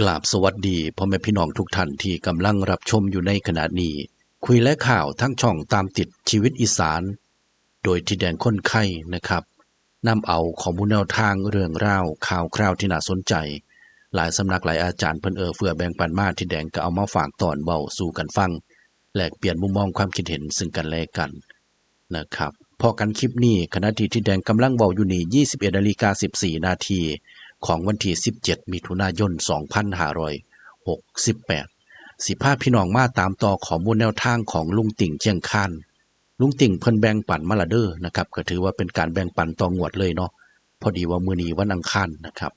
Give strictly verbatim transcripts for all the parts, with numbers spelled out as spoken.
กราบสวัสดีพ่อแม่พี่น้องทุกท่านที่กำลังรับชมอยู่ในขณะนี้ คุยและข่าวทั้งช่องตามติดชีวิตอีสาน โดยทิดแดงคนไข่นะครับ นำเอาข้อมูลแนวทางเรื่องราวข่าวคราวที่น่าสนใจ หลายสำนักหลายอาจารย์เพิ่นเอื้อเฟื้อแบ่งปันมา ทิดแดงก็เอามาฝากตอนเว้าสู่กันฟัง แลกเปลี่ยนมุมมองความคิดเห็นซึ่งกันและกันนะครับ พ้อกันคลิปนี้ ขณะที่ทิดแดงกำลังเว้าอยู่นี่ ยี่สิบเอ็ดนาฬิกาสิบสี่นาที ของวันที่สิบเจ็ดมิถุนายนสองพันห้าร้อยหกสิบแปด สิพาพี่น้องมาตามต่อข้อมูลแนวทางของลุงติ่งเชียงคาน ลุงติ่งเพิ่นแบ่งปันมาละเด้อนะครับ ก็ถือว่าเป็นการแบ่งปันต่องวดเลยเนาะ พอดีว่ามื้อนี้วันอังคารนะครับ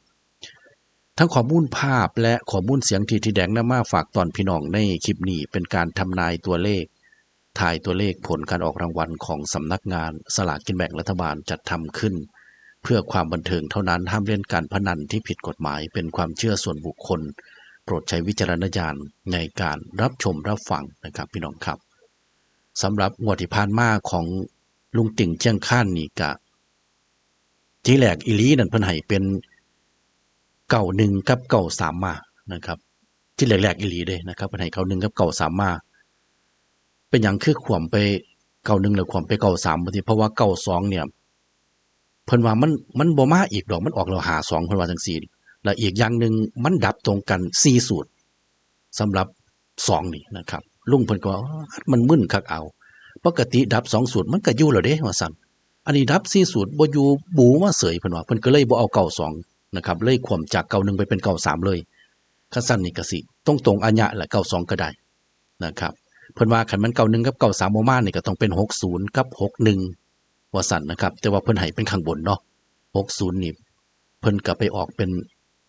ทั้งข้อมูลภาพและข้อมูลเสียงที่ทิดแดงนำมาฝากตอนพี่น้องในคลิปนี้ เป็นการทำนายตัวเลข ทายตัวเลขผลการออกรางวัลของสำนักงานสลากกินแบ่งรัฐบาลจัดทำขึ้น เพื่อความบันเทิงเท่านั้น ห้ามเล่นการพนันที่ผิดกฎหมาย เป็นความเชื่อส่วนบุคคล โปรดใช้วิจารณญาณในการรับชมรับฟังนะครับพี่น้องครับ สำหรับงวดที่ผ่านมาของลุงติ่งเชียงคานนี่กะ ทีแรกอีหลีนั่นเพิ่นให้เป็น เก้าหนึ่ง กับ เก้าสาม มานะครับ ทีแรกๆอีหลีเด้นะครับ เพิ่นให้ เก้าหนึ่ง กับ เก้าสาม มา เป็นหยังคือขวมไป เก้าหนึ่ง แล้วขวมไป เก้าสาม บัดนี้ เพราะว่า เก้าสอง เนี่ย เพิ่นว่ามัน มันบ่มาอีกดอก มันออกแล้ว ห้าสอง เพิ่นว่าจั่งซี้ และอีกอย่างหนึ่งมันดับตรงกันสี่สูตร สำหรับสองนี่นะครับ ลุงเพิ่นก็ว่า มันมึนคักเอา ปกติดับสองสูตรมันก็อยู่แล้วเด้ ว่าซั่น อันนี้ดับสี่สูตรบ่อยู่ บูมาเสย เพิ่นว่า เพิ่นก็เลยบ่เอา เก้าสอง นะครับ เลยขวมจาก เก้าหนึ่ง ไปเป็น เก้าสาม เลย คันซั่นนี่ก็สิตรงๆอะยะแหละ เก้าสอง ก็ได้นะครับ เพิ่นว่าคันแม่น เก้าหนึ่ง กับ เก้าสาม บ่มานี่ก็ต้องเป็น หกศูนย์ กับ หกหนึ่ง ว่าซั่นนะครับ แต่ว่าเพิ่นให้เป็นข้างบนเนาะ หกศูนย์ นี่ เพิ่นก็ไปออกเป็น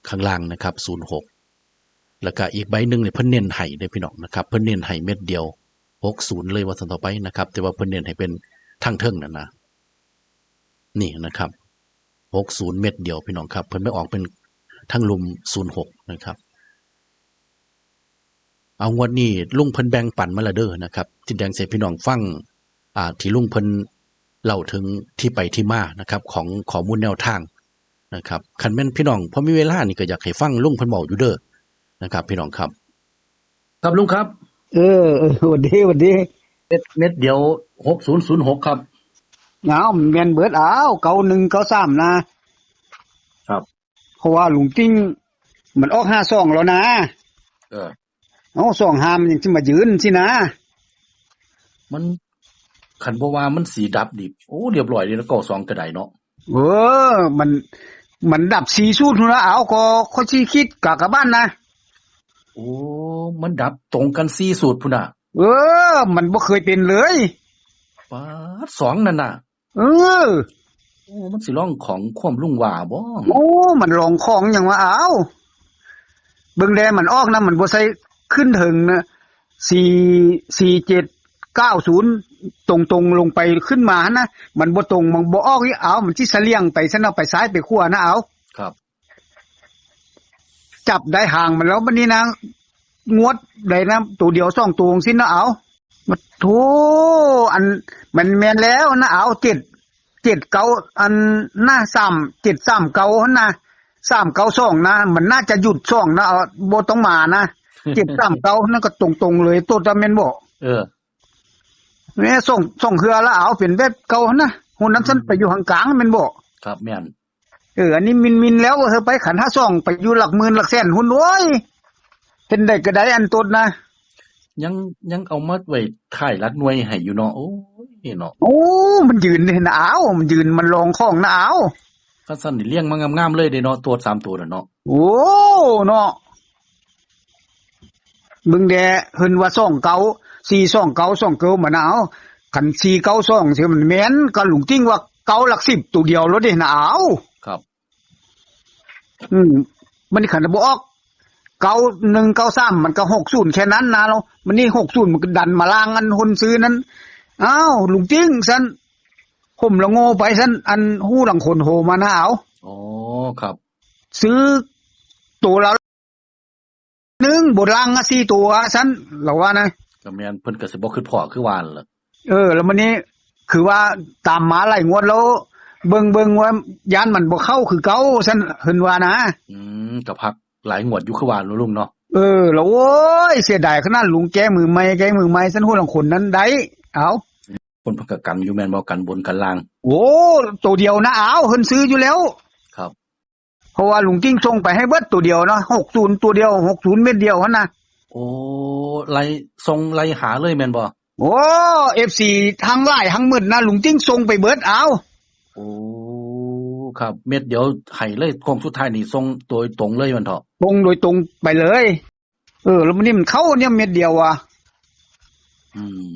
ข้างล่างนะครับ ศูนย์หก แล้วก็อีกใบหนึ่งนี่เพิ่นเน้นให้เด้อพี่น้องนะครับ เพิ่นเน้นให้เม็ดเดียว หกศูนย์ เลยว่าซั่นต่อไปนะครับ แต่ว่าเพิ่นเน้นให้เป็นทางเทิงนั่นนะ นี่นะครับ หกศูนย์ เม็ดเดียวพี่น้องครับ เพิ่นไปออกเป็นทางลุ่ม ศูนย์หก นะครับ เอางวดนี้ลุงเพิ่นแบ่งปันมาแล้วเด้อนะครับ ทิดแดงสิให้พี่น้องฟัง อ่า ที่ลุงเพิ่นเล่าถึงที่ไปที่มานะครับ ของข้อมูลแนวทางนะครับ คันแม่นพี่น้องพอมีเวลานี่ก็อยากให้ฟังลุงเพิ่นเว้าอยู่เด้อนะครับ พี่น้องครับ ครับลุงครับ เออ เออ หวัดดี หวัดดี เม็ด เม็ดเดียว หกศูนย์ศูนย์หก ครับ อ้าว แม่นเบิด อ้าว เก้าหนึ่ง เก้าสาม นะ ครับ เพราะว่าลุงติ่งมันออก ห้าสอง แล้วนะ เออ เอา สองห้า มันยังสิมายืนสินะ มัน คันบ่ว่ามันสิดับนี่ โอ้ เรียบร้อยเลยนะ เก้าสอง ก็ได้เนาะ เออ มัน มันดับสี่สูตรพุ้นละ เอา ก็ ก็สิคิดกากบาทนะ โอ้ มันดับตรงกันสี่สูตรพุ้นน่ะ เออ มันบ่เคยเป็นเลย ป๊าด สองนั่นน่ะ เออ โอ้ มันสิลองของความลุงว่าบ่ โอ้ มันลองของหยังวะ เอา เบิ่งแด่มันออกนะ มันบ่ใช่ขึ้นเถิงนะ สี่ สี่เจ็ดเก้าศูนย์ ตรงๆลงไปขึ้นมาหั่นนะ มันบ่ตรง มันบ่ออกอีก เอา มันสิเสลี่ยงไปซั่นเนาะ ไปซ้ายไปขวานะ เอา ครับ จับได้หางมันแล้วบัดนี้นะ งวดใดนะ ตัวเดียวสองตัวจั่งซี้นะ เอา มาโธ่ อัน มันแม่นแล้วนะ เอา เจ็ด เจ็ดเก้า อันนะ สาม เจ็ดสามเก้าหั่นนะ สามเก้าสอง นะ มันน่าจะหยุดสองนะ เอา บ่ต้องมานะ เจ็ดสามเก้า นั่นก็ตรงๆเลย โตตะแม่นบ่ เออ แม่สอง สองเทื่อละ เอา เป็นแบบเก่าหั่นนะ หุ่นนั้นซั่นไปอยู่ข้างกลางแม่นบ่ ครับ แม่น เออ อันนี้มินๆแล้ว เออ ไปขันห้าสอง ไปอยู่หลักหมื่นหลักแสนพุ้น โอ้ย เฮ็ดได้ก็ได้อันตดนะ ยัง ยังเอามาไว้ท้ายหลักหน่วยให้อยู่เนาะ โอ้ย เนาะ โอ้ มันยืนนี่นะ เอา มันยืน มันลองของนะ เอา คันซั่นนี่เรียงมางามๆเลยเด้เนาะ ตัวสามตัวน่ะเนาะ โอ้ เนาะ เบิ่งแด่ เพิ่นว่าสองเก้า สี่สองเก้า สองเก้า มานะ เอา คันสี่เก้าสอง สิมันแม่น ก็ลุงติ่งว่าเก้าหลักสิบตัวเดียวโลดเด้นะ เอา ครับ อืม มันคันบ่ออก เก้าหนึ่งเก้าสาม มันก็ หกศูนย์ แค่นั้นนะ แล้วมันนี่ หกศูนย์ มันก็ดันมาล่างอันคนซื้อนั้น อ้าว ลุงติ่งซั่น ผมละโง่ไปซั่น อันฮู้หลังคนโทรมานะ เอา อ๋อ ครับ ซื้อตัวละ บนล่างอะสี่ตัวซั่น เราว่านะ ก็แม่น เพิ่นก็สิบ่คิดพ้อคือว่าหั่นล่ะ เออ แล้วมื้อนี้ คือว่าตามมาหลายงวดแล้ว เบิ่งๆ ว่าย้านมันบ่เข้าคือเก่าซั่น เพิ่นว่านะ อืม ก็พักหลายงวดอยู่คือว่าเนาะลุงเนาะ เออ แล้วโอ้ย เสียดายขนาดลุงแก้มือใหม่ แก้มือใหม่ซั่น ฮู้ลางคนนั้นได้ เอา คนเพิ่นก็กันอยู่แม่นบ่ กันบนกันล่าง โอ้ ตัวเดียวนะ เอา เพิ่นซื้ออยู่แล้ว ครับ เพราะว่าลุงติ้งส่งไปให้เบิดตัวเดียวเนาะ หกศูนย์ ตัวเดียว หกศูนย์ เม็ดเดียวหั่นนะ โอ้ ไล่ส่งไล่หาเลยแม่นบ่ โอ้ เอฟซี ทั้งหลายทั้งหมดนะ ลุงติ้งส่งไปเบิด เอา โอ้ ครับ เม็ดเดียวให้เลย โค้งสุดท้ายนี่ส่งโดยตรงเลยแม่นเถาะ ส่งโดยตรงไปเลย เออ แล้วมันนี่มันเข้าเนี่ยเม็ดเดียวว่ะ อืม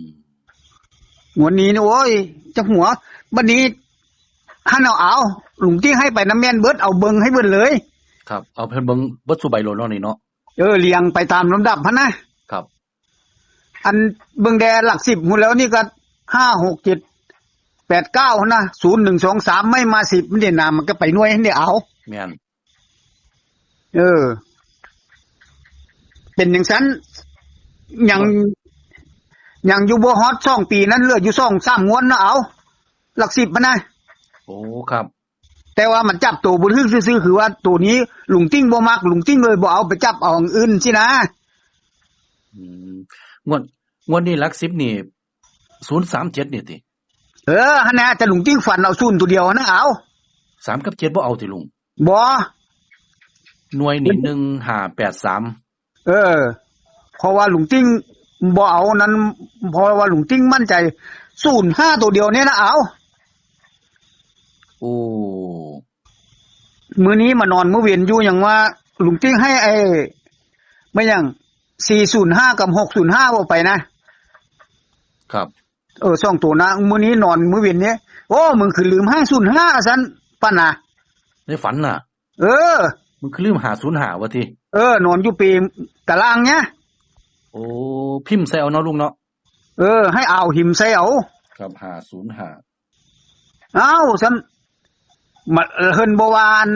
งวดนี้นี่ โอ้ย จักหัว บัดนี้ หั่นเอา เอา ลุงตี้ให้ไปนำแม่นเบิด เอาเบิ่งให้เบิดเลย ครับ เอาเพิ่นเบิ่งเบิดซุใบโลดเนาะนี่เนาะ เออ เรียงไปตามลำดับหั่นนะ ครับ อันเบิ่งแด่หลักสิบหมดแล้วนี่ก็ ห้า หก เจ็ด แปด เก้า หั่นนะ ศูนย์ หนึ่ง สอง สาม ไม่มาสิบ มันเด่นนะ มันก็ไปหน่วยหั่นเด้ เอา แม่น เออ เป็นจั่งซั้น ยัง ยังอยู่บ่ฮอดสองปีนั้น เหลืออยู่สองสามงวดเนาะ เอา หลักสิบหั่นนะ โอ้ ครับ แต่ว่ามันจับตัวบ่ถูกซื่อๆ คือว่าตัวนี้ลุงติ้งบ่มัก ลุงติ้งเลยบ่เอา ไปจับเอาอันอื่นสินะ อืม งวด งวดนี้หลักสิบนี่ ศูนย์สามเจ็ด นี่ติ เออ หั่นนะ แต่ลุงติ้งฟันเอาศูนย์ตัวเดียวนะ เอา สามกับเจ็ดบ่เอาติลุง บ่ หน่วยนี่ หนึ่งห้าแปดสาม เออ เพราะว่าลุงติ้งบ่เอานั้น เพราะว่าลุงติ้งมั่นใจ ศูนย์ห้า ตัวเดียวเนี่ยนะ เอา โอ้ มื้อนี้มานอนมื้อเว็นอยู่ หยังว่าลุงติ้งให้ไอ้ ไม่หยัง สี่ศูนย์ห้า กับ หกศูนย์ห้า เอาไปนะ ครับ เออ สองตัวนะ มื้อนี้นอนมื้อเว็นเนี่ย โอ้ มึงคือลืม ห้าศูนย์ห้า ซั่น ปะนะ ในฝันน่ะ เออ มึงคือลืม ห้าศูนย์ห้า วะติ เออ นอนอยู่เปตารางเนี่ย โอ้ พิมพ์ใส่เอาเนาะลุงเนาะ เออ ให้เอาหิมใส่เอา ครับ ห้าศูนย์ห้า เอ้า ซั่น มา เพิ่นบ่ว่าอัน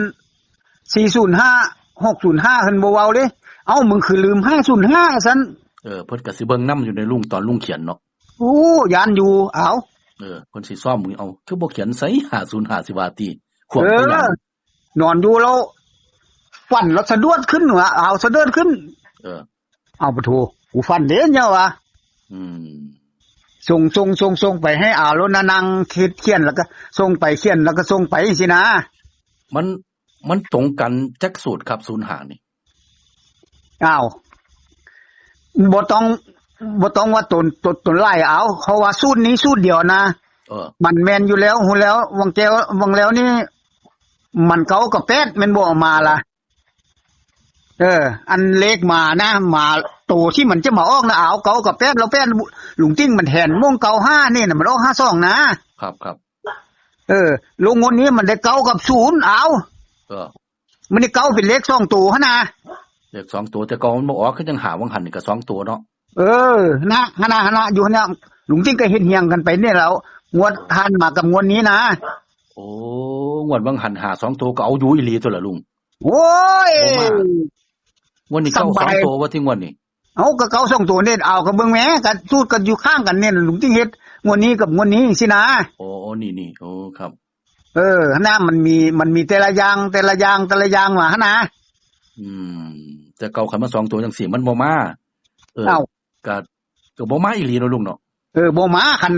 สี่ศูนย์ห้า หกศูนย์ห้า เพิ่นบ่เว้าเด้ เอ้า มึงคือลืม ห้าศูนย์ห้า ซั่น เออ เพิ่นก็สิเบิ่งนำอยู่ในลุง ตอนลุงเขียนเนาะ โอ้ ย้านอยู่ เอา เออ เพิ่นสิซ่อมมึง เอา คือบ่เขียนใส่ ห้าศูนย์ห้า สิว่าติ ขวาง เออ ข้างหลัง นอนอยู่แล้ว ฝันแล้วสะดุดขึ้นว่ะ เอา สะดุดขึ้น เออ เอาปะโถ กูฝันเด้เนี่ยว่ะ อืม ส่ง ส่ง ส่ง ส่งไปให้เอาแล้วนะ นั่งคิดเขียนแล้วก็ส่งไป เขียนแล้วก็ส่งไปสินะ มัน มันตรงกันจักสูตรครับ ศูนย์ห้า นี่ อ้าว บ่ต้อง บ่ต้องว่าตน ตน ตนไล่เอา เพราะว่าสูตรนี้สูตรเดียวนะ เออ มันแม่นอยู่แล้ว ฮู้แล้ว วังแก้ว วังแล้วนี่ มันเก้ากับแปด แม่นบ่ เอามาล่ะ เออ อันเลขมานะ มา โตที่มันจะมาออกนะ เอา เก้ากับแปด แล้วแปด ลุงติ้งมันแทน ม่วง เก้าห้า นี่นะ มันออก ห้าสอง นะ ครับ ครับ เออ ลงงวดนี้มันได้ เก้ากับศูนย์ เอา เออ มันได้ เก้า เป็นเลขสองตัวหั่นนะ เลขสองตัว แต่เก่ามันบ่ออก คือจั่งหาวังหันนี่ก็สองตัวเนาะ เออ นะ หั่นนะ หั่นนะ อยู่หั่นนะ ลุงติ้งก็เฮ็ดเฮียงกันไปเนี่ยแล้ว งวดผ่านมากับงวดนี้นะ โอ้ งวดวังหันหาสองตัวก็เอาอยู่อีหลีตัวละลุง โอ้ย บ่มา งวดนี้ สบาย เก้าสองตัวว่าที่งวดนี้ เอาก็เก้าสองตัวเนี่ย เอาก็เบิ่งแหม ก็สูตรก็อยู่ข้างกันเนี่ย ลุงติ้งเฮ็ด งวดนี้กับงวดนี้สินะ โอ้ โอ้ นี่ นี่ โอ้ ครับ เออ หั่นนะ มันมี มันมีแต่ละอย่าง แต่ละอย่าง แต่ละอย่างว่าหั่นนะ อืม แต่เก่าคันมาสองตัวจั่งซี้ มันบ่มา เออ เอ้า ก็ ก็บ่มาอีหลีเนาะลุงเนาะ เออ บ่มา คัน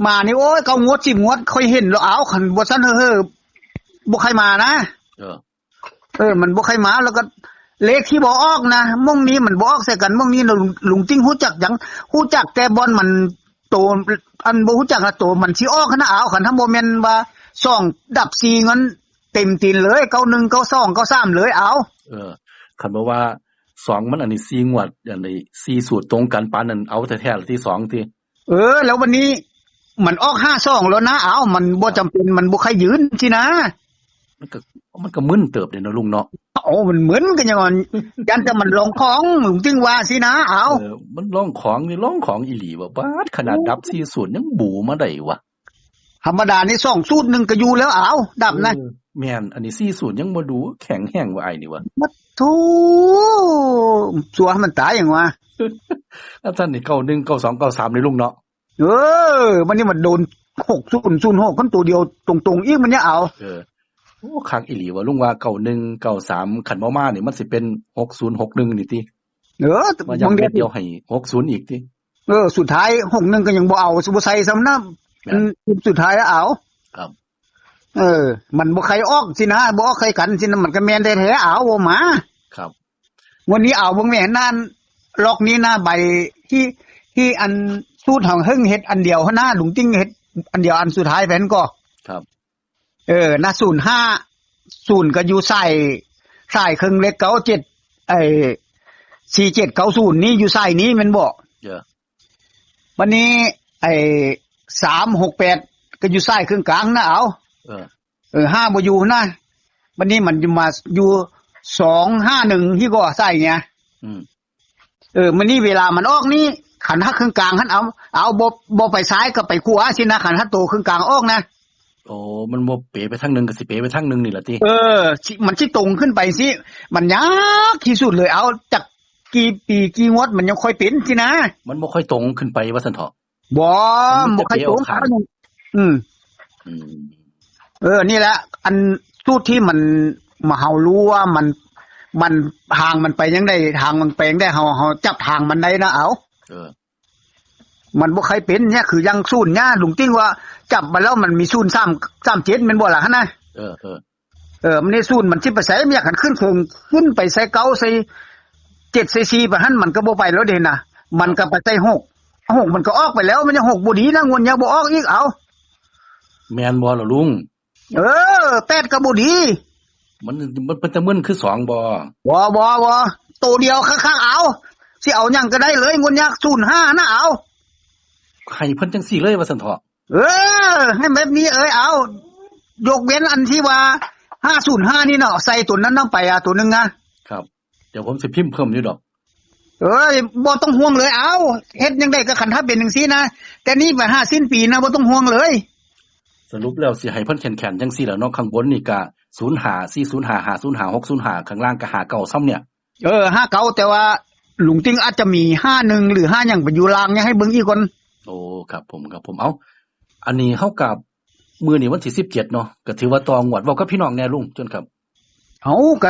มานี่ โอ้ย เก้างวด สิบงวด ค่อยเห็นแล้ว เอา คันบ่ซั่น เฮ้อ บ่ใครมานะ เออ เออ มันบ่ใครมา แล้วก็เลขที่บ่ออกนะ ม่วงนี้มันบ่ออกใส่กัน ม่วงนี้ลุง ลุงติ้งฮู้จักหยัง ฮู้จักแต่บ่อนมันโต อันบ่ฮู้จักนะ โตมันสิออกนะ เอา คันถ้าบ่แม่นว่าสองดับสี่ เงินเต็มตีนเลย เก้าหนึ่ง เก้าสอง เก้าสาม เลย เอา เออ คันบ่ว่าสองมันอันนี้สี่งวด อันนี้สี่สูตรตรงกันปานนั้น เอาแท้ๆละที่สองที่ เออ แล้ววันนี้มันออก ห้าสอง แล้วนะ เอา มันบ่จำเป็น มันบ่ใครยืนสินะ มันก็ มันก็มึนเติบเด้เนาะลุงเนาะ โอ้ มันมึนกันยังไง ยันแต่มันลองของ ลุงติ้งว่าสินะ เอา เออ มันลองของนี่ ลองของอีหลีว่ะ บาด ขนาดดับสี่สูตรยังบูมาได้วะ ธรรมดานี่สองสูตรหนึ่งก็อยู่แล้ว เอา ดับนะ เออ แม่น อันนี้สี่สูตรยังบ่ดูแข็งแฮงว่าไอ้นี่วะ มาโธ่ สัวให้มันตายอย่างวะ แล้วท่านนี่เก้าหนึ่งเก้าสองเก้าสามนี่ลุงเนาะ เออ มันนี่มันโดนหกศูนย์ศูนย์หกกันตัวเดียวตรงๆ อีกมันเนี่ยเอา เออ โอ้คักอีหลีว่าลุงว่าเก้าหนึ่งเก้าสามขันบ่มานี่มันสิเป็นหกศูนย์หกหนึ่งนี่ติ เออ มา บาง ย้ำ เดื เม็ อน ดเดียวให้หกศูนย์อีกติ เออ สุดท้ายหกหนึ่งก็ยังบ่เอาบ่ใส่ซ้ำนะ แม่น อืมสุดท้ายแล้วเอา ครับ เออ มันบ่ใครออกสินะบ่ออกใครกันสินะมันก็แม่นแท้ๆเอาบ่มา ครับ วันนี้เอาเบิ่งแม่นนั่นล็อกนี้นะใบที่ที่อันสูตรของเฮิงเฮ็ดอันเดียวหั้นนะลุงติ้งเฮ็ดอันเดียวอันสุดท้ายแฟนก็ ครับ เออนะศูนย์ห้าศูนย์ก็อยู่ใส่ใส่เครื่องเลขเก้าเจ็ดไอ้สี่เจ็ดเก้าศูนย์นี่อยู่ใส่นี้แม่นบ่ เยอะ วันนี้ไอ้สามหกแปดก็อยู่ใส่เครื่องกลางนะเอา เออ เออห้าบ่อยู่นะวันนี้มันมาอยู่สองห้าหนึ่งที่ก็ใส่เนี่ย อืม เออมันนี่เวลามันออกนี่ขันหักเครื่องกลางหันเอา เอาบ่บ่ไปซ้ายก็ไปขวาสินะขันหักโตเครื่องกลางออกนะ โอ้มันบ่เป๋ไปทางหนึ่งก็สิเป๋ไปทางหนึ่งนี่แหละติ เออสิมันสิตรงขึ้นไปสิมันยากที่สุดเลยเอาจากกี่ปีกี่งวดมันยังค่อยเป็นสินะ มันบ่ค่อยตรงขึ้นไปว่าซั่นเถาะ บ่ มัน บ่ จะ ค่อย เป๋ ตรง เอาขาด อืม อืม เออ นี่แหละ อันสูตรที่มันมาเฮารู้ว่ามัน มันทางมันไปยังไงทางมันแปลงได้เฮาเฮาจับทางมันได้นะเอา เออ มันบ่เคยเป็นเนี่ยคือยังศูนย์เนี่ยลุงติ้งว่าจับมาแล้วมันมีศูนย์สามสามเจ็ดแม่นบ่ล่ะฮะนะ เออเออ เออมันในศูนย์มันสิไปใส่ไม่อยากหันขึ้นเคิงขึ้นไปใส่เก้าใส่เจ็ดใส่สี่ไปหันมันก็บ่ไปแล้วเด้นะมันก็ไปใส่หกหกมันก็ออกไปแล้วมันยังหกบ่ดีนะงวดเนี้ยบ่ออกอีกเอา แม่นบ่ล่ะลุง เออแปดก็บ่ดี มันมันเป็นตะมึนคือสองบ่ บ่บ่บ่โตเดียวคักๆเอาสิเอาหยังก็ได้เลยงวดเนี้ยศูนย์ห้านะเอา ให้เพิ่นจังซี่เลยว่าซั่นเถาะ เออ ให้แบบนี้เอ้ยเอา ยกเว้นอันที่ว่าห้าศูนย์ห้านี่เนาะใส่ตัวนั้นนำไปอ่ะตัวหนึ่งนะครับ เดี๋ยวผมสิพิมพ์เพิ่มอยู่ดอก เอ้ยบ่ต้องห่วงเลยเอาเฮ็ดยังไงก็ขันถ้าเป็นจังซี่นะแต่นี่ไปหาสิ้นปีนะบ่ต้องห่วงเลย สรุปแล้วสิให้เพิ่นแขนๆจังซี่แหละเนาะข้างบนนี่กะศูนย์ห้า สี่ศูนย์ห้า ห้าศูนย์ห้า หกศูนย์ห้า ข้างล่างกะห้าเก้าซ้ำเนี่ย เออห้าเก้าแต่ว่าลุงติ้งอาจจะมีห้าหนึ่งหรือห้าหยังไปอยู่ล่างเนี่ยให้เบิ่งอีกก่อน โอ้ครับผมครับผมเอาอันนี้เฮากับมื้อนี้วันที่สิบเจ็ดเนาะก็ถือว่าต่องวดเว้ากับพี่น้องแน่ลุงจนครับ เอาก็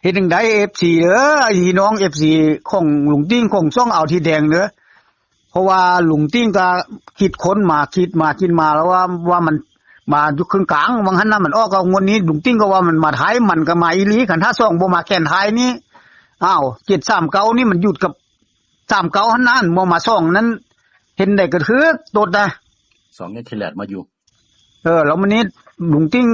เฮ็ดจังได๋ เอฟซี เด้อไอ้พี่น้อง เอฟซี ของลุงติ้งของซ่องเอาที่แดงเด้อเพราะว่าลุงติ้งก็คิดค้นมาคิดมาคิดมาแล้วว่าว่ามันมาอยู่ครึ่งกลางว่างั้นนะมันออกก็งวดนี้ลุงติ้งก็ว่ามันมาท้ายมันก็มาอีหลีคันถ้าซ่องบ่มาแก่นท้ายนี่อ้าวเจ็ดสามเก้านี่มันหยุดกับสามเก้าหั่นนั่นบ่มาซ่องนั้นเห็นได้ก็ถืกโตดนะ สองเนี่ยทีแลดมาอยู่ เออแล้วมันนี้ลุงติ้ง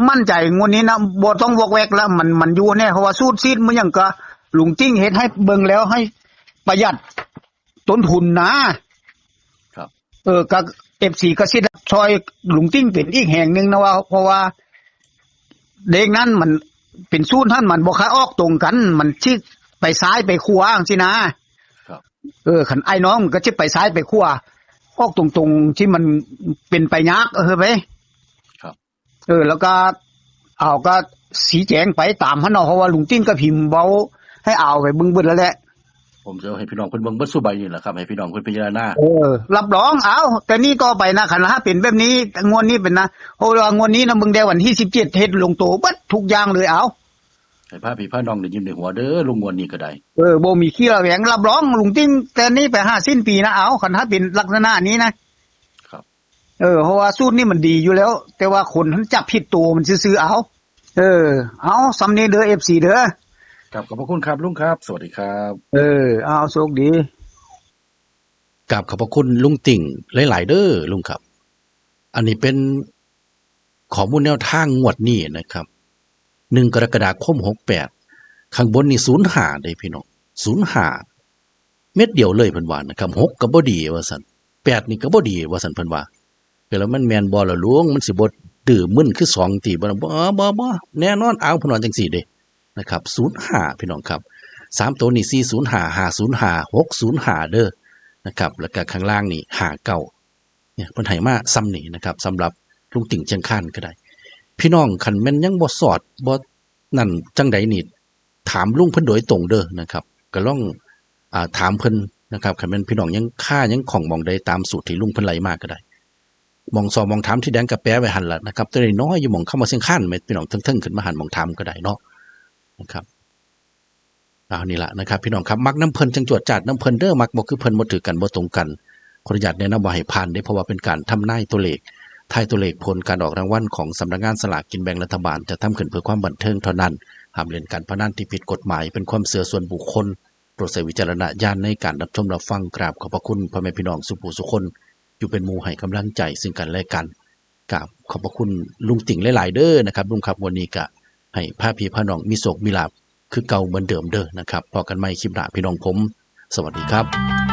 มั่นใจงวดนี้นะบ่ต้องวอกแวกแล้วมันมันอยู่แน่เพราะว่าสูตรซีดมันหยังก็ลุงติ้งเฮ็ดให้เบิ่งแล้วให้ประหยัดต้นทุนนะครับ เออก็ เอฟซี ก็สิได้ช่วยลุงติ้งเป็นอีกแห่งหนึ่งนะว่า เพราะว่าเลขนั้นมันเป็นสูตรท่านมันบ่ค่อยออกตรงกัน มันสิไปซ้ายไปขวาจังซี่นะ ครับ เออคันไอ้น้องมันก็สิไปซ้ายไปขวาออกตรงๆที่มันเป็นไปยากเออไป ครับ เออ แล้วก็เอาก็สีแจงไปตามหั้นเนาะเพราะว่าลุงติ้งก็พิมพ์เว้าให้เอาไปเบิ่งเบิดแล้วแหละ ผมจะเอาให้พี่น้องเพิ่นเบิ่งเบิดสู่ใบนี่แหละครับให้พี่น้องเพิ่นพิจารณา เออ รับรองเอา แต่นี่ต่อไปนะคันถ้าเป็นแบบนี้งวดนี้เป็นนะเพราะว่างวดนี้นะมึงได้วันที่สิบเจ็ดเฮ็ดลงโตเบิดทุกอย่างเลยเอา ให้พาพี่พาน้องได้ยิ้มได้หัวเด้อลุงงวดนี้ก็ได้ เออบ่มีขี้ระแวงรับรองลุงติ้งแต่นี่ไปหาสิ้นปีนะเอาคันถ้าเป็นลักษณะนี้นะครับ เออเพราะว่าสูตรนี่มันดีอยู่แล้ว แต่ว่าคนมันจับผิดตัวมันซื่อๆเอา เออ เอาซ้ำนี้เด้อ เอฟซี เด้อ ครับขอบพระคุณครับลุงครับ สวัสดีครับ เออ เอาโชคดี กราบขอบพระคุณลุงติ่งหลายๆเด้อลุงครับ อันนี้เป็นข้อมูลแนวทางงวดนี้นะครับ หนึ่งกรกฎาคมหกแปด ข้างบนนี่ศูนย์ห้าเด้พี่น้อง ศูนย์ห้า เม็ดเดียวเลยเพิ่นว่านะครับ หกก็บ่ดีว่าซั่น แปดนี่ก็บ่ดีว่าซั่นเพิ่นว่า ก็แล้วมันแม่นบ่ล่ะลุง มันสิบ่ดื้อมึนคือสองติบ่ล่ะ บ่ บ่ บ่ แน่นอน เอาเพิ่นว่าจังซี่เด้นะครับ ศูนย์ห้า พี่น้องครับ สามตัวนี่ สี่ศูนย์ห้า ห้าศูนย์ห้า หกศูนย์ห้า เด้อนะครับ แล้วก็ข้างล่างนี่ ห้าเก้า เนี่ยเพิ่นให้มาส่ำนี้นะครับ สำหรับลุงติ่งเชียงคานก็ได้ พี่น้องคันแม่นยังบ่สอดบ่นั่นจังใดนี่ ถามลุงเพิ่นโดยตรงเด้อนะครับ ก็ลอง อ่า ถามเพิ่นนะครับ คันแม่นพี่น้องยังคายังข้องหม่องใดตามสูตรที่ลุงเพิ่นไล่มาก็ได้ หม่องสอบหม่องถามที่แดงก็แปะไว้หั่นล่ะนะครับ ตัวน้อยๆอยู่หม่องคำว่าเชียงคานแม่นพี่น้อง เทิงๆขึ้นมาหั่นหม่องถามก็ได้เนาะ นะครับ เอานี่ล่ะนะครับ พี่น้องครับ มักนำเพิ่นจั่งจวดจ้าดนำเพิ่นเด้อ มักบ่คือเพิ่น บ่ถือกัน บ่ตรงกัน ขออนุญาตแนะนำว่าให้ผ่านเด้อ เพราะว่าเป็นการทำนายตัวเลข ทายตัวเลขผลการออกรางวัลของสำนักงานสลากกินแบ่งรัฐบาล จัดทำขึ้นเพื่อความบันเทิงเท่านั้น ห้ามเล่นการพนันที่ผิดกฎหมาย เป็นความเชื่อส่วนบุคคล โปรดใช้วิจารณญาณในการรับชมรับฟัง กราบขอบพระคุณพ่อแม่พี่น้องสู่ผู้สู่คน อยู่เป็นหมู่ให้กำลังใจซึ่งกันและกัน กราบขอบพระคุณลุงติ่งหลายๆเด้อนะครับ ลุงครับ วันนี้ก็ให้พาพี่พาน้องมีโชคมีลาภคือเก่าเหมือนเดิมเด้อนะครับ พ้อกันใหม่คลิปหน้าพี่น้องผม สวัสดีครับ